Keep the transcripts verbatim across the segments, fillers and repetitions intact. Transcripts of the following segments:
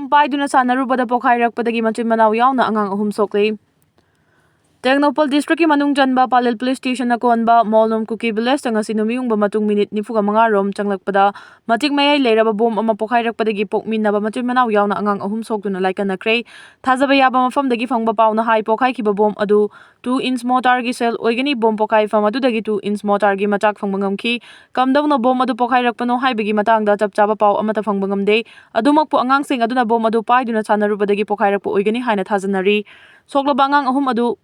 ꯄꯥꯏꯗꯨꯅ ꯁꯥꯟꯅꯔꯨꯕꯗ ꯄꯣꯈꯥꯏꯔꯛꯄꯗꯒꯤ ꯃꯆꯤꯟ ꯃꯅꯥꯎ ꯌꯥꯎꯅ ꯑꯉꯥꯡ ꯑꯍꯨꯝ ꯁꯣꯛꯂꯦ꯫ ꯇꯦꯡꯅꯧꯄꯜ district ꯀꯤ ꯃꯅꯨꯡ ꯆꯟꯕ ꯄꯥꯂꯦꯜ police station ꯅ ꯀꯣꯟꯕ ꯃꯣꯜꯅꯨꯝ ꯀꯨꯀꯤ village ꯇ ꯉꯁꯤ ꯅꯨꯃꯤꯠ ꯌꯨꯡꯕ ꯃꯇꯨꯡ ꯃꯤꯅꯤꯠ ꯅꯤꯐꯨꯒ ꯃꯉꯥ ꯔꯣꯝ ꯆꯪꯂꯛꯄꯗ ꯃꯇꯤꯛ ꯃꯌꯥꯏ ꯂꯩꯔꯕ ꯕꯣꯝ ꯑꯃ ꯄꯣꯈꯥꯏꯔꯛꯄꯗꯒꯤ ꯄꯣꯛꯃꯤꯟꯅꯕ ꯃꯆꯤꯟ ꯃꯅꯥꯎ ꯌꯥꯎꯅ ꯑꯉꯥꯡ ꯑꯍꯨꯝ ꯁꯣꯛꯇꯨꯅ ꯂꯥꯏꯀꯠꯅꯈ꯭ꯔꯦ꯫ ꯊꯥꯖꯕ ꯌꯥꯕ ꯃꯐꯝꯗꯒꯤ ꯐꯪꯕ ꯄꯥꯎꯅ ꯍꯥꯏ, ꯄꯣꯈꯥꯏꯈꯤꯕ ꯕꯣꯝ ꯑꯗꯨ two inch mortar ꯒꯤ shell ꯑꯣꯏꯒꯅꯤ꯫ ꯕꯣꯝ ꯄꯣꯈꯥꯏꯐꯝ ꯑꯗꯨꯗꯒꯤ two inch mortar ꯒꯤ ꯃꯆꯥꯛ ꯐꯪꯕ ꯉꯝꯈꯤ꯫ ꯀꯝꯗꯧꯅ ꯕꯣꯝ ꯑꯗꯨ ꯄꯣꯈꯥꯏꯔꯛꯄꯅꯣ ꯍꯥꯏꯕꯒꯤ ꯃꯇꯥꯡꯗ ꯆꯞ ꯆꯥꯕ ꯄꯥꯎ ꯑꯃꯠꯇ ꯐꯪꯕ ꯉꯝꯗꯦ꯫ ꯑꯗꯨꯃꯛꯄꯨ ꯑꯉꯥꯡꯁꯤꯡ ꯑꯗꯨꯅ ꯕꯣꯝ ꯑꯗꯨ ꯄꯥꯏꯗꯨꯅ ꯁꯥꯟꯅꯔꯨꯕꯗꯒꯤ ꯄꯣꯈꯥꯏꯔꯛꯄ ꯑꯣꯏꯒꯅꯤ ꯍꯥꯏꯅ ꯊꯥꯖꯅꯔꯤ꯫ ꯁꯣꯛꯂꯕ ꯑꯉꯥꯡ ꯑꯍꯨꯝ ꯑꯗꯨ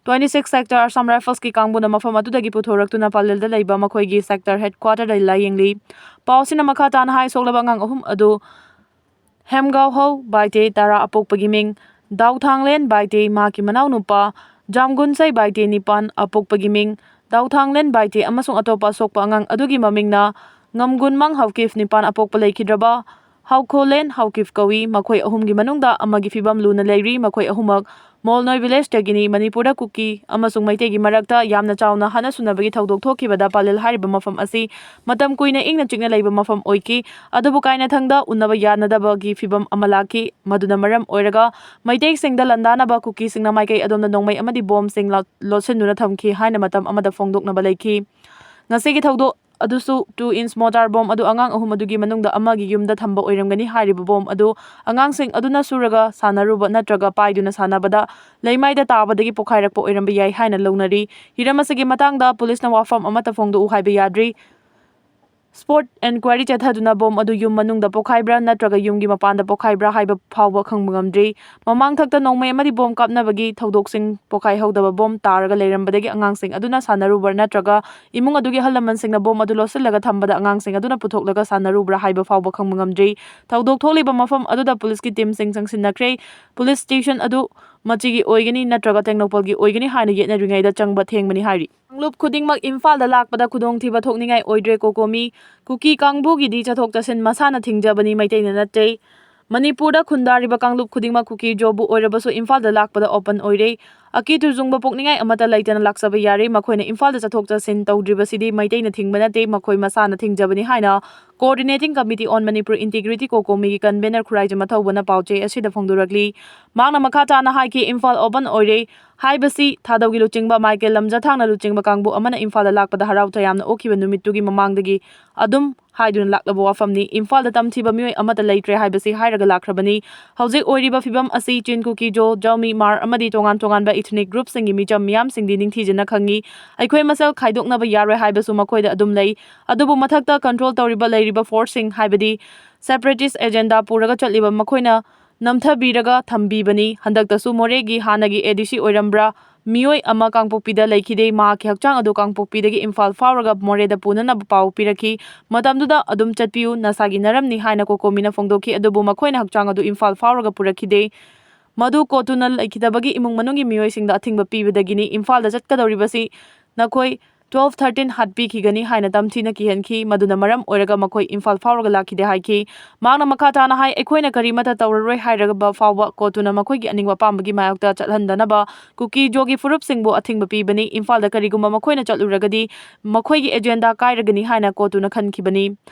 twenty six sector Assam Rifles ꯀꯤ ꯀꯥꯡꯕꯨꯅ ꯃꯐꯝ ꯑꯗꯨꯗꯒꯤ ꯄꯨꯊꯣꯔꯛꯇꯨꯅ ꯄꯥꯂꯦꯜꯗ ꯂꯩꯕ ꯃꯈꯣꯏꯒꯤ sector headquarter ꯗ ꯂꯥꯌꯦꯡꯂꯤ꯫ ꯄꯥꯎ ꯑꯁꯤꯅ ꯃꯈꯥ ꯇꯥꯅ ꯍꯥꯏ, ꯁꯣꯛꯂꯕ ꯑꯉꯥꯡ ꯑꯍꯨꯝ ꯑꯗꯨ ꯍꯦꯝꯒꯥꯎꯍꯧ ꯕꯥꯏꯇꯦ, ꯇꯔꯥ, ꯑꯄꯣꯛꯄꯒꯤ ꯃꯤꯡ ꯗꯥꯎꯊꯥꯡꯂꯦꯟ ꯕꯥꯏꯇꯦ, ꯃꯍꯥꯛꯀꯤ ꯃꯅꯥꯎꯅꯨꯄꯥ ꯖꯥꯝꯒꯨꯟꯁꯩ ꯕꯥꯏꯇꯦ, ꯅꯤꯄꯥꯟ, ꯑꯄꯣꯛꯄꯒꯤ ꯃꯤꯡ ꯗꯥꯎꯊꯥꯡꯂꯦꯟ ꯕꯥꯏꯇꯦ, ꯑꯃꯁꯨꯡ ꯑꯇꯣꯞꯄ ꯑꯁꯣꯛꯄ ꯑꯉꯥꯡ ꯑꯗꯨꯒꯤ ꯃꯃꯤꯡꯅ ꯉꯝꯒꯨꯟꯃꯥꯡ ꯍꯥꯎꯀꯤꯐ, ꯅꯤꯄꯥꯟ, ꯑꯄꯣꯛꯄ ꯂꯩꯈꯤꯗ꯭ꯔꯕ ꯍꯥꯎꯈꯣꯂꯦꯟ ꯍꯥꯎꯀꯤꯐ ꯀꯧꯏ꯫ ꯃꯈꯣꯏ ꯑꯍꯨꯝꯒꯤ ꯃꯅꯨꯡꯗ ꯑꯃꯒꯤ ꯐꯤꯕꯝ ꯂꯨꯅ ꯂꯩꯔꯤ꯫ ꯃꯈꯣꯏ ꯑꯍꯨꯝꯃꯛ ꯃꯣꯜꯅꯣꯏ village ꯇꯒꯤꯅꯤ꯫ ꯃꯅꯤꯄꯨꯔꯗ ꯀꯨꯀꯤ ꯑꯃꯁꯨꯡ ꯃꯩꯇꯩꯒꯤ ꯃꯔꯛꯇ ꯌꯥꯝꯅ ꯆꯥꯎꯅ ꯍꯥꯠꯅ ꯁꯨꯅꯕꯒꯤ ꯊꯧꯗꯣꯛ ꯊꯣꯛꯈꯤꯕꯗ ꯄꯥꯂꯦꯜ ꯍꯥꯏꯔꯤꯕ ꯃꯐꯝ ꯑꯁꯤ ꯃꯇꯝ ꯀꯨꯏꯅ ꯏꯪꯅ ꯆꯤꯛꯅ ꯂꯩꯕ ꯃꯐꯝ ꯑꯣꯏꯈꯤ꯫ ꯑꯗꯨꯕꯨ ꯀꯥꯏꯅꯊꯪꯗ ꯎꯅꯕ ꯌꯥꯅꯗꯕꯒꯤ ꯐꯤꯕꯝ ꯑꯃ ꯂꯥꯛꯈꯤ꯫ ꯃꯗꯨꯅ ꯃꯔꯝ ꯑꯣꯏꯔꯒ ꯃꯩꯇꯩꯁꯤꯡꯗ ꯂꯥꯟꯗꯥꯅꯕ ꯀꯨꯀꯤꯁꯤꯡꯅ ꯃꯥꯏꯀꯩ ꯑꯗꯣꯝꯗ ꯅꯣꯡꯃꯩ ꯑꯃꯗꯤ ꯕꯣꯝꯁꯤꯡ ꯂ-, ꯂꯣꯠꯁꯤꯟꯗꯨꯅ ꯊꯝꯈꯤ ꯍꯥꯏꯅ ꯃꯇꯝ ꯑꯃꯗ ꯐꯣꯡꯗꯣꯛꯅꯕ ꯂꯩꯈꯤ꯫ ꯉꯁꯤꯒꯤ ꯊꯧꯗꯣꯛ ꯑꯗꯨꯁꯨ two inch mortar bomb ꯑꯗꯨ ꯑꯉꯥꯡ ꯑꯍꯨꯝ ꯑꯗꯨꯒꯤ ꯃꯅꯨꯡꯗ ꯑꯃꯒꯤ ꯌꯨꯝꯗ ꯊꯝꯕ ꯑꯣꯏꯔꯝꯒꯅꯤ꯫ ꯍꯥꯏꯔꯤꯕ ꯕꯣꯝ ꯑꯗꯨ ꯑꯉꯥꯡꯁꯤꯡ ꯑꯗꯨꯅ ꯁꯨꯔꯒ ꯁꯥꯟꯅꯔꯨꯕ ꯅꯠꯇ꯭ꯔꯒ ꯄꯥꯏꯗꯨꯅ ꯁꯥꯟꯅꯕꯗ ꯂꯩꯃꯥꯏꯗ ꯇꯥꯕꯗꯒꯤ ꯄꯣꯈꯥꯏꯔꯛꯄ ꯑꯣꯏꯔꯝꯕ ꯌꯥꯏ ꯍꯥꯏꯅ ꯂꯧꯅꯔꯤ꯫ ꯍꯤꯔꯝ ꯑꯁꯤꯒꯤ ꯃꯇꯥꯡꯗ ꯄꯨꯂꯤꯁꯅ ꯋꯥꯐꯝ ꯑꯃꯠꯇ ꯐꯣꯡꯗꯣꯛꯎ ꯍꯥꯏꯕ ꯌꯥꯗ꯭ꯔꯤ꯫ Spot enquiry ꯆꯠꯊꯗꯨꯅ ꯕꯣꯝ ꯑꯗꯨ ꯌꯨꯝ ꯃꯅꯨꯡꯗ ꯄꯣꯈꯥꯏꯕ꯭ꯔꯥ ꯅꯠꯇ꯭ꯔꯒ ꯌꯨꯝꯒꯤ ꯃꯄꯥꯟꯗ ꯄꯣꯈꯥꯏꯕ꯭ꯔꯥ ꯍꯥꯏꯕ ꯐꯥꯎꯕ ꯈꯪꯕ ꯉꯝꯗ꯭ꯔꯤ꯫ ꯃꯃꯥꯡꯊꯛꯇ ꯅꯣꯡꯃꯩ ꯑꯃꯗꯤ ꯕꯣꯝ ꯀꯥꯞꯅꯕꯒꯤ ꯊꯧꯗꯣꯛꯁꯤꯡ ꯄꯣꯈꯥꯏꯍꯧꯗꯕ ꯕꯣꯝ ꯇꯥꯔꯒ ꯂꯩꯔꯝꯕꯗꯒꯤ ꯑꯉꯥꯡꯁꯤꯡ ꯑꯗꯨꯅ ꯁꯥꯟꯅꯔꯨꯕ꯭ꯔꯥ ꯅꯠꯇ꯭ꯔꯒ ꯏꯃꯨꯡ ꯑꯗꯨꯒꯤ ꯑꯍꯜ ꯂꯃꯟꯁꯤꯡꯅ ꯕꯣꯝ ꯑꯗꯨ ꯂꯣꯠꯁꯤꯜꯂꯒ ꯊꯝꯕꯗ ꯑꯉꯥꯡꯁꯤꯡ ꯑꯗꯨꯅ ꯄꯨꯊꯣꯛꯂꯒ ꯁꯥꯟꯅꯔꯨꯕ꯭ꯔꯥ ꯍꯥꯏꯕ ꯐꯥꯎꯕ ꯈꯪꯕ ꯉꯝꯗ꯭ꯔꯤ꯫ ꯊꯧꯗꯣꯛ ꯊꯣꯛꯂꯤꯕ ꯃꯐꯝ ꯑꯗꯨꯗ ꯄꯨꯂꯤꯁꯀꯤ ꯇꯤꯝꯁꯤꯡ ꯆꯪꯁꯤꯟꯅꯈ꯭ꯔꯦ꯫ ꯄꯨꯂꯤꯁ ꯁ꯭ꯇꯦꯁꯟ ꯑꯗꯨ ꯃꯆꯤꯒꯤ ꯑꯣꯏꯒꯅꯤ ꯅꯠꯇ꯭ꯔꯒ ꯇꯦꯡꯅꯧꯄꯜꯒꯤ ꯑꯣꯏꯒꯅꯤ ꯍꯥꯏꯅ ꯌꯦꯠꯅꯔꯤꯉꯩꯗ ꯆꯪꯕ ꯊꯦꯡꯕꯅꯤ ꯍꯥꯏꯔꯤ꯫ ꯀꯥꯡꯂꯨꯞ ꯈꯨꯗꯤꯡꯃꯛ ꯏꯝꯐꯥꯜꯗ ꯂꯥꯛꯄꯗ ꯈꯨꯗꯣꯡꯊꯤꯕ ꯊꯣꯛꯅꯤꯡꯉꯥꯏ ꯑꯣꯏꯗ꯭ꯔꯦ꯫ ꯀꯣꯀꯣꯃꯤ ꯀꯨꯀꯤ ꯀꯥꯡꯕꯨꯒꯤꯗꯤ ꯆꯠꯊꯣꯛ ꯆꯠꯁꯤꯟ ꯃꯁꯥꯅ ꯊꯤꯡꯖꯕꯅꯤ, ꯃꯩꯇꯩꯅ ꯅꯠꯇꯦ꯫ ꯃꯅꯤꯄꯨꯔꯗ ꯈꯨꯟꯗꯥꯔꯤꯕ ꯀꯥꯡꯂꯨꯞ ꯈꯨꯗꯤꯡꯃꯛ ꯀꯨꯀꯤ ꯖꯣꯕꯨ ꯑꯣꯏꯔꯕꯁꯨ ꯏꯝꯐꯥꯜꯗ ꯂꯥꯛꯄꯗ open ꯑꯣꯏꯔꯦ꯫ ꯑꯀꯤ ꯇꯨꯖꯨꯡꯕ ꯄꯣꯛꯅꯤꯡꯉꯥꯏ ꯑꯃꯠꯇ ꯂꯩꯇꯅ ꯂꯥꯛꯆꯕ ꯌꯥꯔꯦ꯫ ꯃꯈꯣꯏꯅ ꯏꯝꯐꯥꯜꯗ ꯆꯠꯊꯣꯛ ꯆꯠꯁꯤꯟ ꯇꯧꯗ꯭ꯔꯤꯕꯁꯤꯗꯤ ꯃꯩꯇꯩꯅ ꯊꯤꯡꯕ ꯅꯠꯇꯦ, ꯃꯈꯣꯏ ꯃꯁꯥꯅ ꯊꯤꯡꯖꯕꯅꯤ ꯍꯥꯏꯅ Coordinating Committee on Manipur Integrity, COCOMI ꯒꯤ convener ꯈꯨꯔꯥꯏꯖꯝ ꯃꯊꯧꯕꯅ ꯄꯥꯎꯆꯦ ꯑꯁꯤꯗ ꯐꯣꯡꯗꯣꯔꯛꯂꯤ꯫ ꯃꯍꯥꯛꯅ ꯃꯈꯥ ꯇꯥꯅ ꯍꯥꯏꯈꯤ, ꯏꯝꯐꯥꯜ open ꯑꯣꯏꯔꯦ ꯍꯥꯏꯕꯁꯤ ꯊꯥꯗꯧꯒꯤ ꯂꯨꯆꯤꯡꯕ ꯃꯥꯏꯀꯦꯜ ꯂꯝꯖꯥꯊꯥꯡꯅ ꯂꯨꯆꯤꯡꯕ ꯀꯥꯡꯕꯨ ꯑꯃꯅ ꯏꯝꯐꯥꯜꯗ ꯂꯥꯛꯄꯗ ꯍꯔꯥꯎ ꯇꯌꯥꯝꯅ ꯑꯣꯛꯈꯤꯕ ꯅꯨꯃꯤꯠꯇꯨꯒꯤ ꯃꯃꯥꯡꯗꯒꯤ ꯑꯗꯨꯝ ꯍꯥꯏꯗꯨꯅ ꯂꯥꯛꯂꯕ ꯋꯥꯐꯝꯅꯤ꯫ ꯏꯝꯐꯥꯜꯗ ꯇꯝꯊꯤꯕ ꯃꯤꯑꯣꯏ ꯑꯃꯠꯇ ꯂꯩꯇ꯭ꯔꯦ ꯍꯥꯏꯕꯁꯤ ꯍꯥꯏꯔꯒ ꯂꯥꯛꯈ꯭ꯔꯕꯅꯤ꯫ ꯍꯧꯖꯤꯛ ꯑꯣꯏꯔꯤꯕ ꯐꯤꯕꯝ ꯑꯁꯤ ꯆꯤꯟ, ꯀꯨꯀꯤ, ꯖꯣ, ꯖꯥꯎꯃꯤ, ꯃꯥꯔ ꯑꯃꯗꯤ ꯇꯣꯉꯥꯟ ꯇꯣꯉꯥꯟꯕ ethnic groupꯁꯤꯡꯒꯤ ꯃꯤꯆꯝ ꯃꯤꯌꯥꯝꯁꯤꯡꯗꯤ ꯅꯤꯡꯊꯤꯖꯅ ꯈꯪꯉꯤ꯫ ꯑꯩꯈꯣꯏ ꯃꯁꯦꯜ ꯈꯥꯏꯗꯣꯛꯅꯕ ꯌꯥꯔꯣꯏ ꯍꯥꯏꯕꯁꯨ ꯃꯈꯣꯏꯗ ꯑꯗꯨꯝ ꯂꯩ꯫ ꯑꯗꯨꯕꯨ ꯃꯊꯛꯇ control ꯇꯧꯔꯤꯕ ꯂꯩꯔꯤꯕ forceꯁꯤꯡ, ꯍꯥꯏꯕꯗꯤ separatist agenda ꯄꯨꯔꯒ ꯆꯠꯂꯤꯕ ꯃꯈꯣꯏꯅ ꯅꯝꯊꯕꯤꯔꯒ ꯊꯝꯕꯤꯕꯅꯤ꯫ ꯍꯟꯗꯛꯇꯁꯨ ꯃꯣꯔꯦꯒꯤ ꯍꯥꯟꯅꯒꯤ ADC ꯑꯣꯏꯔꯝꯕ꯭ꯔꯥ ꯃꯤꯑꯣꯏ ꯑꯃ ꯀꯥꯡꯄꯣꯛꯄꯤꯗ ꯂꯩꯈꯤꯗꯦ꯫ ꯃꯍꯥꯛꯀꯤ ꯍꯛꯆꯥꯡ ꯑꯗꯨ ꯀꯥꯡꯄꯣꯛꯄꯤꯗꯒꯤ ꯏꯝꯐꯥꯜ ꯐꯥꯎꯔꯒ ꯃꯣꯔꯦꯗ ꯄꯨꯅꯅꯕ ꯄꯥꯎ ꯄꯤꯔꯛꯈꯤ꯫ ꯃꯇꯝꯗꯨꯗ ꯑꯗꯨꯝ ꯆꯠꯄꯤꯌꯨ, ꯅꯁꯥꯒꯤ ꯅꯔꯝꯅꯤ ꯍꯥꯏꯅ COCOMIꯅ ꯐꯣꯡꯗꯣꯛꯈꯤ꯫ ꯑꯗꯨꯕꯨ ꯃꯈꯣꯏꯅ ꯍꯛꯆꯥꯡ ꯑꯗꯨ ꯏꯝꯐꯥꯜ ꯐꯥꯎꯔꯒ ꯄꯨꯔꯛꯈꯤꯗꯦ꯫ ꯃꯗꯨ ꯀꯣꯇꯨꯅ ꯂꯩꯈꯤꯗꯕꯒꯤ ꯏꯃꯨꯡ ꯃꯅꯨꯡꯒꯤ ꯃꯤꯑꯣꯏꯁꯤꯡꯗ ꯑꯊꯤꯡꯕ ꯄꯤꯕꯗꯒꯤꯅꯤ꯫ ꯏꯝꯐꯥꯜꯗ ꯆꯠꯀꯗꯧꯔꯤꯕꯁꯤ ꯅꯈꯣꯏ twelve thirteen ꯍꯥꯠꯄꯤꯈꯤꯒꯅꯤ ꯍꯥꯏꯅ ꯇꯝꯊꯤꯅ ꯀꯤꯍꯟꯈꯤ꯫ ꯃꯗꯨꯅ ꯃꯔꯝ ꯑꯣꯏꯔꯒ ꯃꯈꯣꯏ ꯏꯝꯐꯥꯜ ꯐꯥꯎꯔꯒ ꯂꯥꯛꯈꯤꯗꯦ ꯍꯥꯏꯈꯤ꯫ ꯃꯍꯥꯛꯅ ꯃꯈꯥ ꯇꯥꯅ ꯍꯥꯏ, ꯑꯩꯈꯣꯏꯅ ꯀꯔꯤꯃꯠꯇ ꯇꯧꯔꯔꯣꯏ ꯍꯥꯏꯔꯕ ꯐꯥꯎꯕ ꯀꯣꯇꯨꯅ ꯃꯈꯣꯏꯒꯤ ꯑꯅꯤꯡꯕ ꯑꯄꯥꯝꯕꯒꯤ ꯃꯥꯌꯣꯛꯇ ꯆꯠꯍꯟꯗꯅꯕ ꯀꯨꯀꯤ ꯖꯣꯒꯤ ꯐꯨꯔꯨꯞꯁꯤꯡꯕꯨ ꯑꯊꯤꯡꯕ ꯄꯤꯕꯅꯤ꯫ ꯏꯝꯐꯥꯜꯗ ꯀꯔꯤꯒꯨꯝꯕ ꯃꯈꯣꯏꯅ ꯆꯠꯂꯨꯔꯒꯗꯤ ꯃꯈꯣꯏꯒꯤ agenda ꯀꯥꯏꯔꯒꯅꯤ ꯍꯥꯏꯅ ꯀꯣꯇꯨꯅ ꯈꯟꯈꯤꯕꯅꯤ꯫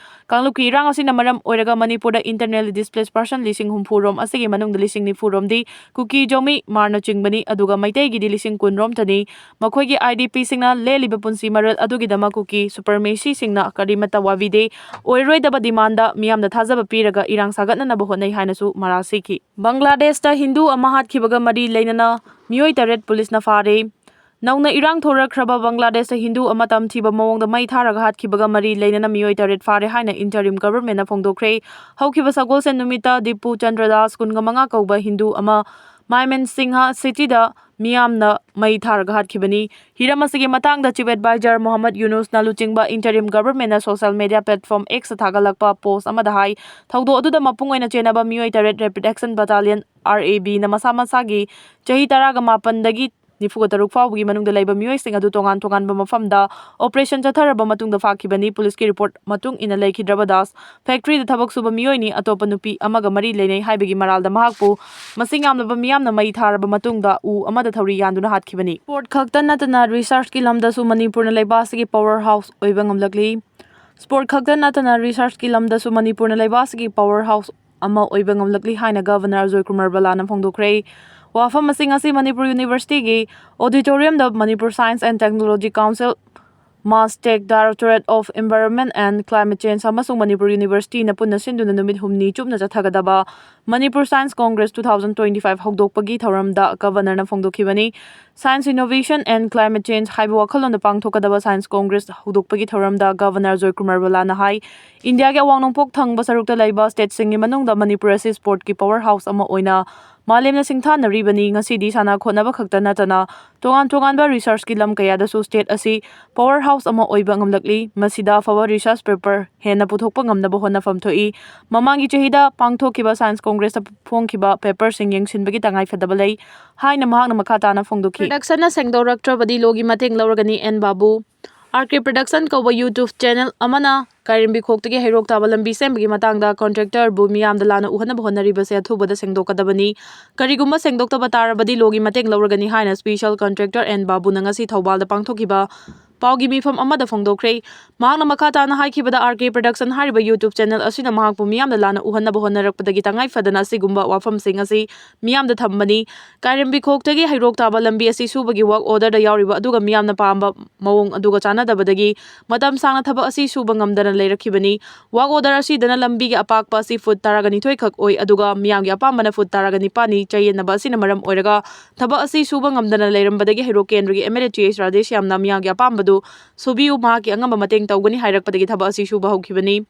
ꯀꯥꯡꯂꯨꯞꯀꯤ ꯏꯔꯥꯡ ꯑꯁꯤꯅ ꯃꯔꯝ ꯑꯣꯏꯔꯒ ꯃꯅꯤꯄꯨꯔꯗ internally displaced person ꯂꯤꯁꯤꯡ ꯍꯨꯝꯐꯨ ꯔꯣꯝ ꯑꯁꯤꯒꯤ ꯃꯅꯨꯡꯗ ꯂꯤꯁꯤꯡ ꯅꯤꯐꯨ ꯔꯣꯝꯗꯤ ꯀꯨꯀꯤ, ꯖꯣꯃꯤ, ꯃꯥꯔꯅꯆꯤꯡꯕꯅꯤ, ꯑꯗꯨꯒ ꯃꯩꯇꯩꯒꯤꯗꯤ ꯂꯤꯁꯤꯡ ꯀꯨꯟ ꯔꯣꯝꯇꯅꯤ꯫ ꯃꯈꯣꯏꯒꯤ IDPꯁꯤꯡꯅ ꯂꯦꯜꯂꯤꯕ ꯄꯨꯟꯁꯤ ꯃꯔꯦꯜ ꯑꯗꯨꯒꯤꯗꯃꯛ ꯀꯨꯀꯤ supremacyꯁꯤꯡꯅ ꯀꯔꯤꯃꯠꯇ ꯋꯥꯕꯤꯗꯦ꯫ ꯑꯣꯏꯔꯣꯏꯗꯕ demandꯗ ꯃꯤꯌꯥꯝꯅ ꯊꯥꯖꯕ ꯄꯤꯔꯒ ꯏꯔꯥꯡ ꯁꯥꯒꯠꯅꯅꯕ ꯍꯣꯠꯅꯩ ꯍꯥꯏꯅꯁꯨ ꯃꯔꯥꯜ ꯁꯤꯈꯤ꯫ ꯕꯪꯒ꯭ꯂꯥꯗꯦꯁꯇ ꯍꯤꯟꯗꯨ ꯑꯃ ꯍꯥꯠꯈꯤꯕꯒ ꯃꯔꯤ ꯂꯩꯅꯅ ꯃꯤꯑꯣꯏ ꯇꯔꯦꯠ ꯄꯨꯂꯤꯁꯅ ꯐꯥꯔꯦ꯫ ꯅꯧꯅ ꯏꯔꯥꯡ ꯊꯣꯔꯛꯈ꯭ꯔꯕ ꯕꯪꯒ꯭ꯂꯥꯗꯦꯁꯇ ꯍꯤꯟꯗꯨ ꯑꯃ ꯇꯝꯊꯤꯕ ꯃꯑꯣꯡꯗ ꯃꯩ ꯊꯥꯔꯒ ꯍꯥꯠꯈꯤꯕꯒ ꯃꯔꯤ ꯂꯩꯅꯅ ꯃꯤꯑꯣꯏ ꯇꯔꯦꯠ ꯐꯥꯔꯦ ꯍꯥꯏꯅ interim governmentꯅ ꯐꯣꯡꯗꯣꯛꯈ꯭ꯔꯦ꯫ ꯍꯧꯈꯤꯕ ꯁꯒꯣꯜꯁꯦꯟ ꯅꯨꯃꯤꯠꯇ ꯗꯤꯄꯨ ꯆꯟꯗ꯭ꯔꯗꯥꯁ, ꯀꯨꯟꯃꯉꯥ ꯀꯧꯕ ꯍꯤꯟꯗꯨ ꯑꯃ ꯃꯥꯏꯃꯦꯟꯁꯤꯡꯍ ꯁꯤꯇꯤꯗ ꯃꯤꯌꯥꯝꯅ ꯃꯩ ꯊꯥꯔꯒ ꯍꯥꯠꯈꯤꯕꯅꯤ꯫ ꯍꯤꯔꯝ ꯑꯁꯤꯒꯤ ꯃꯇꯥꯡꯗ chief advisor ꯃꯣꯍꯝꯃꯗ ꯌꯨꯅꯨꯁꯅ ꯂꯨꯆꯤꯡꯕ interim governmentꯅ social media platform Xꯇ ꯊꯥꯒꯠꯂꯛꯄ post ꯑꯃꯗ ꯍꯥꯏ, ꯊꯧꯗꯣꯛ ꯑꯗꯨꯗ ꯃꯄꯨꯡ ꯑꯣꯏꯅ ꯆꯦꯟꯅꯕ ꯃꯤꯑꯣꯏ ꯇꯔꯦꯠ Rapid Action Battalionꯔ ꯑꯦ ꯕꯤꯅ ꯃꯁꯥ ꯃꯁꯥꯒꯤ ꯆꯍꯤ ꯇꯔꯥꯒ ꯃꯥꯄꯟꯗꯒꯤ ꯅꯤꯐꯨꯒ ꯇꯔꯨꯛ ꯐꯥꯎꯕꯒꯤ ꯃꯅꯨꯡꯗ ꯂꯩꯕ ꯃꯤꯑꯣꯏꯁꯤꯡ ꯑꯗꯨ ꯇꯣꯉꯥꯟ ꯇꯣꯉꯥꯟꯕ ꯃꯐꯝꯗ operation ꯆꯠꯊꯔꯕ ꯃꯇꯨꯡꯗ ꯐꯥꯈꯤꯕꯅꯤ꯫ ꯄꯨꯂꯤꯁꯀꯤ report ꯃꯇꯨꯡ ꯏꯟꯅ ꯂꯩꯈꯤꯗ꯭ꯔꯕ ꯗꯥꯁ factoryꯗ ꯊꯕꯛ ꯁꯨꯕ ꯃꯤꯑꯣꯏꯅꯤ꯫ ꯑꯇꯣꯞꯄ ꯅꯨꯄꯤ ꯑꯃꯒ ꯃꯔꯤ ꯂꯩꯅꯩ ꯍꯥꯏꯕꯒꯤ ꯃꯔꯥꯜꯗ ꯃꯍꯥꯛꯄꯨ ꯃꯁꯤꯡ ꯌꯥꯝꯂꯕ ꯃꯤꯌꯥꯝꯅ ꯃꯩ ꯊꯥꯔꯕ ꯃꯇꯨꯡꯗ ꯎ ꯑꯃꯗ ꯊꯧꯔꯤ ꯌꯥꯟꯗꯨꯅ ꯍꯥꯠꯈꯤꯕꯅꯤ꯫ Sport ꯈꯛꯇ ꯅꯠꯇꯅ researchꯀꯤ ꯂꯝꯗꯁꯨ ꯃꯅꯤꯄꯨꯔꯅ ꯂꯩꯕꯥꯛ ꯑꯁꯤꯒꯤ power house ꯑꯣꯏꯕ ꯉꯝꯂꯛꯂꯤ꯫ Sport ꯈꯛꯇ ꯅꯠꯇꯅ researchꯀꯤ ꯂꯝꯗꯁꯨ ꯃꯅꯤꯄꯨꯔꯅ ꯂꯩꯕꯥꯛ ꯑꯁꯤꯒꯤ power house ꯑꯃ ꯑꯣꯏꯕ ꯉꯝꯂꯛꯂꯤ ꯍꯥꯏꯅ Governor ꯑꯖꯣꯏ ꯀꯨꯃꯥꯔ ꯕꯂꯥꯅ ꯐꯣꯡꯗꯣꯛꯈ꯭ꯔꯦ꯫ ꯋꯥꯐꯝ ꯑꯁꯤꯡ ꯑꯁꯤ Manipur Universityꯒꯤ auditoriumꯗ Manipur Science and Technology Council, MassTech, Directorate of Environment and Climate Change ꯑꯃꯁꯨꯡ ꯃꯅꯤꯄꯨꯔ Universityꯅ ꯄꯨꯟꯅ ꯁꯤꯟꯗꯨꯅ ꯅꯨꯃꯤꯠ ꯍꯨꯝꯅꯤ ꯆꯨꯞꯅ ꯆꯠꯊꯒꯗꯕ Manipur Science Congress two thousand twenty-five ꯍꯧꯗꯣꯛꯄꯒꯤ ꯊꯧꯔꯝꯗ Governorꯅ ꯐꯣꯡꯗꯣꯛꯈꯤꯕꯅꯤ꯫ Science, Innovation and Climate Change ꯍꯥꯏꯕ ꯋꯥꯈꯜꯂꯣꯟꯗ ꯄꯥꯡꯊꯣꯛꯀꯗꯕ Science Congress ꯍꯧꯗꯣꯛꯄꯒꯤ ꯊꯧꯔꯝꯗ Governor ꯑꯖꯣꯏ ꯀꯨꯃꯥꯔ ꯕꯂꯥꯅ ꯍꯥꯏ, ꯏꯟꯗꯤꯌꯥꯒꯤ ꯑꯋꯥꯡ ꯅꯣꯡꯄꯣꯛ ꯊꯪꯕ ꯁꯔꯨꯛꯇ ꯂꯩꯕ stateꯁꯤꯡꯒꯤ ꯃꯅꯨꯡꯗ ꯃꯅꯤꯄꯨꯔ ꯑꯁꯤ sportꯀꯤ power house ꯑꯃ ꯑꯣꯏꯅ ꯃꯥꯂꯦꯝꯅ ꯁꯤꯡꯊꯥꯅꯔꯤꯕꯅꯤ꯫ ꯉꯁꯤꯗꯤ ꯁꯥꯟꯅ ꯈꯣꯠꯅꯕ ꯈꯛꯇ ꯅꯠꯇꯅ ꯇꯣꯉꯥꯟ ꯇꯣꯉꯥꯟꯕ researchꯀꯤ ꯂꯝ ꯀꯌꯥꯗꯁꯨ state ꯑꯁꯤ power house ꯑꯃ ꯑꯣꯏꯕ ꯉꯝꯂꯛꯂꯤ꯫ ꯃꯁꯤꯗ ꯑꯐꯕ research paper ꯍꯦꯟꯅ ꯄꯨꯊꯣꯛꯄ ꯉꯝꯅꯕ ꯍꯣꯠꯅꯐꯝ ꯊꯣꯛꯏ꯫ ꯃꯃꯥꯡꯒꯤ ꯆꯍꯤꯗ ꯄꯥꯡꯊꯣꯛꯈꯤꯕ Science Congressꯇ ꯐꯣꯡꯈꯤꯕ paperꯁꯤꯡ ꯌꯦꯡꯁꯤꯟꯕꯒꯤ ꯇꯉꯥꯏꯐꯗꯕ ꯂꯩ ꯍꯥꯏꯅ ꯃꯍꯥꯛꯅ ꯃꯈꯥ ꯇꯥꯅ ꯐꯣꯡꯗꯣꯛꯈꯤ꯫ Productionꯅ ꯁꯦꯡꯗꯣꯔꯛꯇ꯭ꯔꯕꯗꯤ lawꯒꯤ ꯃꯇꯦꯡ ꯂꯧꯔꯒꯅꯤ, and Babu. R K Production ꯀꯧꯕ YouTube channel ꯑꯃꯅ ꯀꯥꯏꯔꯦꯝꯕꯤꯈꯣꯛꯇꯒꯤ ꯍꯩꯔꯣꯛ ꯇꯥꯕ ꯂꯝꯕꯤ ꯁꯦꯝꯕꯒꯤ ꯃꯇꯥꯡꯗ contractorꯕꯨ ꯃꯤꯌꯥꯝꯗ ꯂꯥꯟꯅ ꯎꯍꯟꯅꯕ ꯍꯣꯠꯅꯔꯤꯕꯁꯦ ꯑꯊꯨꯕꯗ ꯁꯦꯡꯗꯣꯛꯀꯗꯕꯅꯤ꯫ ꯀꯔꯤꯒꯨꯝꯕ ꯁꯦꯡꯗꯣꯛꯇꯕ ꯇꯥꯔꯕꯗꯤ lawꯒꯤ ꯃꯇꯦꯡ ꯂꯧꯔꯒꯅꯤ ꯍꯥꯏꯅ special contractor ꯑꯦꯟ ꯕꯥꯕꯨꯅ ꯉꯁꯤ ꯊꯧꯕꯥꯜꯗ ꯄꯥꯡꯊꯣꯛꯈꯤꯕ ꯄꯥꯎꯒꯤ ꯃꯤꯐꯝ ꯑꯃꯗ ꯐꯣꯡꯗꯣꯛꯈ꯭ꯔꯦ꯫ ꯃꯍꯥꯛꯅ ꯃꯈꯥ ꯇꯥꯅ ꯍꯥꯏꯈꯤꯕꯗ, ꯑꯥꯔ ꯀꯦ Production ꯍꯥꯏꯔꯤꯕ YouTube channel ꯑꯁꯤꯅ ꯃꯍꯥꯛꯄꯨ ꯃꯤꯌꯥꯝꯗ ꯂꯥꯟꯅ ꯎꯍꯟꯅꯕ ꯍꯣꯠꯅꯔꯛꯄꯗꯒꯤ ꯇꯉꯥꯏ ꯐꯗꯅ ꯑꯁꯤꯒꯨꯝꯕ ꯋꯥꯐꯝꯁꯤꯡ ꯑꯁꯤ ꯃꯤꯌꯥꯝꯗ ꯊꯝꯕꯅꯤ꯫ ꯀꯥꯏꯔꯦꯝꯕꯤꯈꯣꯛꯇꯒꯤ ꯍꯩꯔꯣꯛ ꯇꯥꯕ ꯂꯝꯕꯤ ꯑꯁꯤ ꯁꯨꯕꯒꯤ work orderꯗ ꯌꯥꯎꯔꯤꯕ ꯑꯗꯨꯒ ꯃꯤꯌꯥꯝꯅ ꯄꯥꯝꯕ ꯃꯑꯣꯡ ꯑꯗꯨꯒ ꯆꯥꯟꯅꯗꯕꯗꯒꯤ ꯃꯇꯝ ꯁꯥꯡꯅ ꯊꯕꯛ ꯑꯁꯤ ꯁꯨꯕ ꯉꯝꯗꯅ ꯂꯩꯔꯛꯈꯤꯕꯅꯤ꯫ Work order ꯑꯁꯤꯗꯅ ꯂꯝꯕꯤꯒꯤ ꯑꯄꯥꯛꯄ ꯑꯁꯤ foot ꯇꯔꯥꯒ ꯅꯤꯊꯣꯏ ꯈꯛ ꯑꯣꯏ, ꯑꯗꯨꯒ ꯃꯤꯌꯥꯝꯒꯤ ꯑꯄꯥꯝꯕꯅ foot ꯇꯔꯥꯒ ꯅꯤꯄꯥꯟꯅꯤ꯫ ꯆꯌꯦꯠꯅꯕ ꯑꯁꯤꯅ ꯃꯔꯝ ꯑꯣꯏꯔꯒ ꯊꯕꯛ ꯑꯁꯤ ꯁꯨꯕ ꯉꯝꯗꯅ ꯂꯩꯔꯝꯕꯗꯒꯤ ꯍꯩꯔꯣꯛ ꯀꯦꯟꯗ꯭ꯔꯒꯤ MLA ꯇꯤ ꯑꯩꯆ ꯔꯥꯙꯦꯁ꯭ꯌꯥꯝꯅ ꯃꯤꯌꯥꯝꯒꯤ ꯑꯄꯥꯝꯕꯗꯨ ꯁꯨꯕꯤꯌꯨ, ꯃꯍꯥꯛꯀꯤ ꯑꯉꯝꯕ ꯃꯇꯦꯡ ꯇꯧꯒꯅꯤ ꯍꯥꯏꯔꯛꯄꯗꯒꯤ ꯊꯕꯛ ꯑꯁꯤ ꯁꯨꯕ ꯍꯧꯈꯤꯕꯅꯤ꯫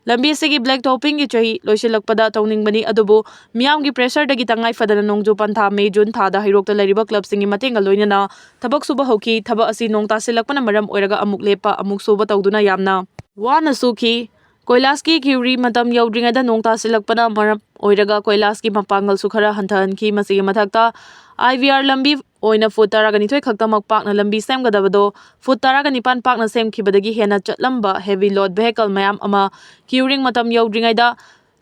ꯂꯝꯕꯤ ꯑꯁꯤꯒꯤ black toppingꯒꯤ ꯆꯍꯤ ꯂꯣꯏꯁꯤꯜꯂꯛꯄꯗ ꯇꯧꯅꯤꯡꯕꯅꯤ, ꯑꯗꯨꯕꯨ ꯃꯤꯌꯥꯝꯒꯤ pressureꯗꯒꯤ ꯇꯉꯥꯏ ꯐꯗꯅ ꯅꯣꯡꯖꯨ ꯄꯟꯊꯥ ꯃꯦ, ꯖꯨꯟ ꯊꯥꯗ ꯍꯩꯔꯣꯛꯇ ꯂꯩꯔꯤꯕ clubꯁꯤꯡꯒꯤ ꯃꯇꯦꯡꯒ ꯂꯣꯏꯅꯅ ꯊꯕꯛ ꯁꯨꯕ ꯍꯧꯈꯤ꯫ ꯊꯕꯛ ꯑꯁꯤ ꯅꯣꯡ ꯇꯥꯁꯤꯜꯂꯛꯄꯅ ꯃꯔꯝ ꯑꯣꯏꯔꯒ ꯑꯃꯨꯛ ꯂꯦꯞꯄ, ꯑꯃꯨꯛ ꯁꯨꯕ ꯇꯧꯗꯨꯅ ꯌꯥꯝꯅ ꯋꯥꯅ ꯁꯨꯈꯤ꯫ ꯀꯣꯏꯂꯥꯁꯀꯤ quarry ꯃꯇꯝ ꯌꯧꯗ꯭ꯔꯤꯉꯩꯗ ꯅꯣꯡ ꯇꯥꯁꯤꯜꯂꯛꯄꯅ ꯃꯔꯝ ꯑꯣꯏꯔꯒ ꯀꯣꯏꯂꯥꯁꯀꯤ ꯃꯄꯥꯡꯒꯜꯁꯨ ꯈꯔ ꯍꯟꯊꯍꯟꯈꯤ꯫ ꯃꯁꯤꯒꯤ ꯃꯊꯛꯇ ꯑꯥꯏ ꯕꯤ ꯑꯥꯔ ꯂꯝꯕꯤ ꯑꯣꯏꯅ ꯐꯨꯠ ꯇꯔꯥꯒ ꯅꯤꯊꯣꯏ ꯈꯛꯇꯃꯛ ꯄꯥꯛꯅ ꯂꯝꯕꯤ ꯁꯦꯝꯒꯗꯕꯗꯣ ꯐꯨꯠ ꯇꯔꯥꯒ ꯅꯤꯄꯥꯟ ꯄꯥꯛꯅ ꯁꯦꯝꯈꯤꯕꯗꯒꯤ ꯍꯦꯟꯅ ꯆꯠꯂꯝꯕ heavy load vehicle ꯃꯌꯥꯝ ꯑꯃ queuing ꯃꯇꯝ ꯌꯧꯗ꯭ꯔꯤꯉꯩꯗ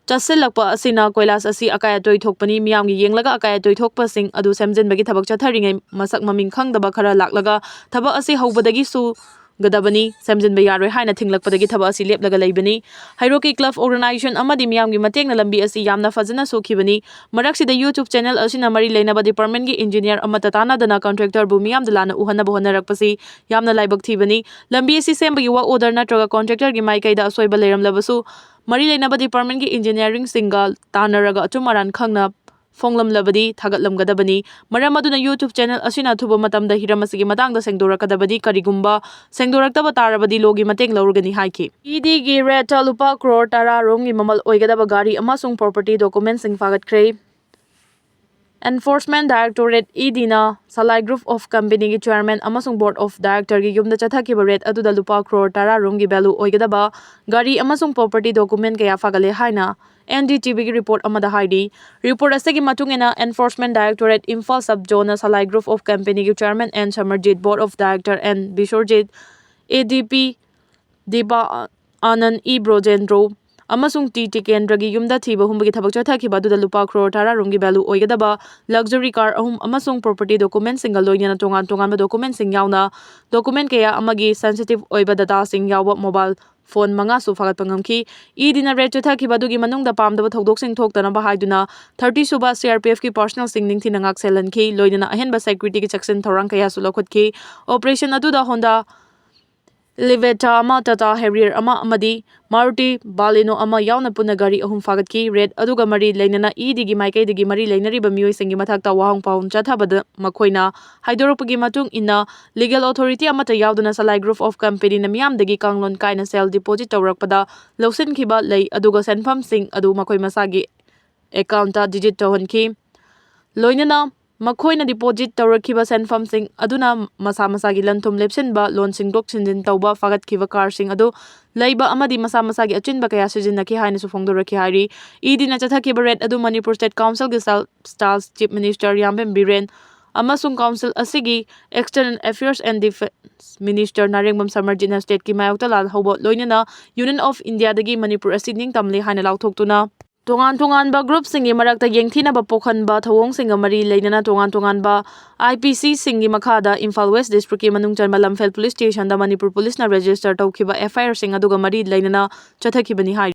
ꯆꯠꯁꯤꯜꯂꯛꯄ ꯑꯁꯤꯅ ꯀꯣꯏꯂꯥꯁ ꯑꯁꯤ ꯑꯀꯥꯏ ꯑꯇꯣꯏ ꯊꯣꯛꯄꯅꯤ꯫ ꯃꯤꯌꯥꯝꯒꯤ ꯌꯦꯡꯂꯒ ꯑꯀꯥꯏ ꯑꯇꯣꯏ ꯊꯣꯛꯄꯁꯤꯡ ꯑꯗꯨ ꯁꯦꯝꯖꯤꯟꯕꯒꯤ ꯊꯕꯛ ꯆꯠꯊꯔꯤꯉꯩ ꯃꯁꯛ ꯃꯃꯤꯡ ꯈꯪꯗꯕ ꯈꯔ ꯂꯥꯛꯂꯒ ꯊꯕꯛ ꯑꯁꯤ ꯍꯧꯕꯗꯒꯤ ꯁꯨꯒꯗꯕꯅꯤ꯫ ꯁꯦꯝꯖꯤꯟꯕ ꯌꯥꯔꯣꯏ ꯍꯥꯏꯅ ꯊꯤꯡꯂꯛꯄꯗꯒꯤ ꯊꯕꯛ ꯑꯁꯤ ꯂꯦꯞꯂꯒ ꯂꯩꯕꯅꯤ꯫ ꯍꯩꯔꯣꯛꯀꯤ club organization ꯑꯃꯗꯤ ꯃꯤꯌꯥꯝꯒꯤ ꯃꯇꯦꯡꯅ ꯂꯝꯕꯤ ꯑꯁꯤ ꯌꯥꯝꯅ ꯐꯖꯅ ꯁꯨꯈꯤꯕꯅꯤ꯫ ꯃꯔꯛꯁꯤꯗ YouTube channel ꯑꯁꯤꯅ ꯃꯔꯤ ꯂꯩꯅꯕ departmentꯀꯤ engineer ꯑꯃꯠꯇ ꯇꯥꯟꯅꯗꯅ contractorꯕꯨ ꯃꯤꯌꯥꯝꯗ ꯂꯥꯟꯅ ꯎꯍꯟꯅꯕ ꯍꯣꯠꯅꯔꯛꯄꯁꯤ ꯌꯥꯝꯅ ꯂꯥꯏꯕꯛ ꯊꯤꯕꯅꯤ꯫ ꯂꯝꯕꯤ ꯑꯁꯤ ꯁꯦꯝꯕꯒꯤ work order ꯅꯠꯇ꯭ꯔꯒ contractorꯒꯤ ꯃꯥꯏꯀꯩꯗ ꯑꯁꯣꯏꯕ ꯂꯩꯔꯝꯂꯕꯁꯨ, ꯃꯔꯤ ꯂꯩꯅꯕ departmentꯀꯤ engineeringꯁꯤꯡꯒ ꯇꯥꯟꯅꯔꯒ ꯑꯆꯨꯝ ꯑꯔꯥꯟ ꯈꯪꯅ ꯐꯣꯡꯂꯝꯂꯕꯗꯤ ꯊꯥꯒꯠꯂꯝꯒꯗꯕꯅꯤ꯫ ꯃꯔꯝ ꯑꯗꯨꯅ YouTube channel ꯑꯁꯤꯅ ꯑꯊꯨꯕ ꯃꯇꯝꯗ ꯍꯤꯔꯝ ꯑꯁꯤꯒꯤ ꯃꯇꯥꯡꯗ ꯁꯦꯡꯗꯣꯔꯛꯀꯗꯕꯅꯤ꯫ ꯀꯔꯤꯒꯨꯝꯕ ꯁꯦꯡꯗꯣꯔꯛꯇꯕ ꯇꯥꯔꯕꯗꯤ lawꯒꯤ ꯃꯇꯦꯡ ꯂꯧꯔꯒꯅꯤ ꯍꯥꯏꯈꯤ꯫ EDꯒꯤ raidꯇ ꯂꯨꯄꯥ ꯀ꯭ꯔꯣꯔ ꯇꯔꯥ ꯔꯣꯝꯒꯤ ꯃꯃꯜ ꯑꯣꯏꯒꯗꯕ ꯒꯥꯔꯤ ꯑꯃꯁꯨꯡ property documentꯁꯤꯡ ꯐꯥꯒꯠꯈ꯭ꯔꯦ꯫ Enforcement Directorate, EDꯅ Salai Group of Companyꯒꯤ chairman ꯑꯃꯁꯨꯡ board of directorꯒꯤ ꯌꯨꯝꯗ ꯆꯠꯊꯈꯤꯕ raid ꯑꯗꯨꯗ ꯂꯨꯄꯥ ꯀ꯭ꯔꯣꯔ ꯇꯔꯥ ꯔꯣꯝꯒꯤ value ꯑꯣꯏꯒꯗꯕ ꯒꯥꯔꯤ ꯑꯃꯁꯨꯡ property document ꯀꯌꯥ ꯐꯥꯒꯠꯂꯦ ꯍꯥꯏꯅ NDTVꯒꯤ report ꯑꯃꯗ ꯍꯥꯏꯔꯤ꯫ Report ꯑꯁꯤꯒꯤ ꯃꯇꯨꯡ ꯏꯟꯅ, Enforcement Directorate Imphal Sub Zoneꯅ Salai Group of Companyꯒꯤ chairman N Samarjit, board of director N Biswarjit, ADP Dipa Anand, E Brojendro ꯑꯃꯁꯨꯡ T Tikendra ꯒꯤ ꯌꯨꯝꯗ ꯊꯤꯕ ꯍꯨꯝꯕꯒꯤ ꯊꯕꯛ ꯆꯠꯊꯈꯤꯕ ꯑꯗꯨꯗ ꯂꯨꯄꯥ ꯀ꯭ꯔꯣꯔ ꯇꯔꯥ ꯔꯣꯝꯒꯤ value ꯑꯣꯏꯒꯗꯕ luxury car ꯑꯍꯨꯝ ꯑꯃꯁꯨꯡ property documentꯁꯤꯡꯒ ꯂꯣꯏꯅꯅ ꯇꯣꯉꯥꯟ ꯇꯣꯉꯥꯟꯕ documentꯁꯤꯡ ꯌꯥꯎꯅ document ꯀꯌꯥ ꯑꯃꯒꯤ sensitive ꯑꯣꯏꯕ dataꯁꯤꯡ ꯌꯥꯎꯕ mobile phone ꯃꯉꯥꯁꯨ ꯐꯥꯒꯠꯄ ꯉꯝꯈꯤ꯫ EDꯅ raid ꯆꯠꯊꯈꯤꯕ ꯑꯗꯨꯒꯤ ꯃꯅꯨꯡꯗ ꯄꯥꯝꯗꯕ ꯊꯧꯗꯣꯛꯁꯤꯡ ꯊꯣꯛꯇꯅꯕ ꯍꯥꯏꯗꯨꯅ thirty ꯁꯨꯕ CRPFꯀꯤ personnelꯁꯤꯡ ꯅꯤꯡꯊꯤꯅ ꯉꯥꯛꯁꯦꯜꯍꯟꯈꯤ꯫ ꯂꯣꯏꯅꯅ ꯑꯍꯦꯟꯕ securityꯒꯤ ꯆꯦꯛꯁꯤꯟ ꯊꯧꯔꯥꯡ ꯀꯌꯥꯁꯨ ꯂꯧꯈꯠꯈꯤ꯫ Operation ꯑꯗꯨꯗ Honda Elevator ꯑꯃ, Tata Harrier ꯑꯃ ꯑꯃꯗꯤ Maruti Baleno ꯑꯃ ꯌꯥꯎꯅ ꯄꯨꯟꯅ ꯒꯥꯔꯤ ꯑꯍꯨꯝ ꯐꯥꯒꯠꯈꯤ꯫ Raid ꯑꯗꯨꯒ ꯃꯔꯤ ꯂꯩꯅꯅ EDꯒꯤ ꯃꯥꯏꯀꯩꯗꯒꯤ ꯃꯔꯤ ꯂꯩꯅꯔꯤꯕ ꯃꯤꯑꯣꯏꯁꯤꯡꯒꯤ ꯃꯊꯛꯇ ꯋꯥꯍꯪ ꯄꯥꯎꯍꯪ ꯆꯠꯊꯕꯗ ꯃꯈꯣꯏꯅ ꯍꯥꯏꯗꯣꯔꯛꯄꯒꯤ ꯃꯇꯨꯡ ꯏꯟꯅ, legal authority ꯑꯃꯠꯇ ꯌꯥꯎꯗꯅ Salai Group of Companyꯅ ꯃꯤꯌꯥꯝꯗꯒꯤ ꯀꯥꯡꯂꯣꯟ ꯀꯥꯏꯅ ꯁꯦꯜ deposit ꯇꯧꯔꯛꯄꯗ ꯂꯧꯁꯤꯟꯈꯤꯕ ꯂꯩ, ꯑꯗꯨꯒ ꯁꯦꯟꯐꯝꯁꯤꯡ ꯑꯗꯨ ꯃꯈꯣꯏ ꯃꯁꯥꯒꯤ accountꯇ deduct ꯇꯧꯍꯟꯈꯤ꯫ ꯂꯣꯏꯅꯅ ꯃꯈꯣꯏꯅ deposit ꯇꯧꯔꯛꯈꯤꯕ ꯁꯦꯟꯐꯝꯁꯤꯡ ꯑꯗꯨꯅ ꯃꯁꯥ ꯃꯁꯥꯒꯤ ꯂꯟ-ꯊꯨꯝ ꯂꯦꯞꯁꯤꯟꯕ, ꯂꯣꯟ ꯁꯤꯟꯗꯣꯛ ꯁꯤꯟꯖꯤꯟ ꯇꯧꯕ, ꯐꯥꯒꯠꯈꯤꯕ carꯁꯤꯡ ꯑꯗꯨ ꯂꯩꯕ ꯑꯃꯗꯤ ꯃꯁꯥ ꯃꯁꯥꯒꯤ ꯑꯆꯤꯟꯕ ꯀꯌꯥ ꯁꯤꯖꯤꯟꯅꯈꯤ ꯍꯥꯏꯅꯁꯨ ꯐꯣꯡꯗꯣꯔꯛꯈꯤ ꯍꯥꯏꯔꯤ꯫ EDꯅ ꯆꯠꯊꯈꯤꯕ raid ꯑꯗꯨ Manipur State Councilꯒꯤ self styled Chief Minister ꯌꯥꯝꯕꯦꯝ Biren ꯑꯃꯁꯨꯡ council ꯑꯁꯤꯒꯤ External Affairs and Defence Minister ꯅꯥꯔꯦꯡꯕꯝ ꯁꯃꯔꯖꯤꯠꯅ stateꯀꯤ ꯃꯥꯌꯣꯛꯇ ꯂꯥꯜꯍꯧꯕ ꯂꯣꯏꯅꯅ Union of Indiaꯗꯒꯤ ꯃꯅꯤꯄꯨꯔ ꯑꯁꯤ ꯅꯤꯡꯇꯝꯂꯦ ꯍꯥꯏꯅ ꯂꯥꯎꯊꯣꯛꯇꯨꯅ, ꯇꯣꯉꯥꯟ ꯇꯣꯉꯥꯟꯕ groupꯁꯤꯡꯒꯤ ꯃꯔꯛꯇ ꯌꯦꯡꯊꯤꯅꯕ ꯄꯣꯛꯍꯟꯕ ꯊꯧꯑꯣꯡꯁꯤꯡꯒ ꯃꯔꯤ ꯂꯩꯅꯅ ꯇꯣꯉꯥꯟ ꯇꯣꯉꯥꯟꯕ IPCꯁꯤꯡꯒꯤ ꯃꯈꯥꯗ ꯏꯝꯐꯥꯜ West districtꯀꯤ ꯃꯅꯨꯡ ꯆꯟꯕ ꯂꯝꯐꯦꯜ police stationꯗ ꯃꯅꯤꯄꯨꯔ policeꯅ register ꯇꯧꯈꯤꯕ FIRꯁꯤꯡ ꯑꯗꯨꯒ ꯃꯔꯤ ꯂꯩꯅꯅ ꯆꯠꯊꯈꯤꯕꯅꯤ ꯍꯥꯏꯔꯤ꯫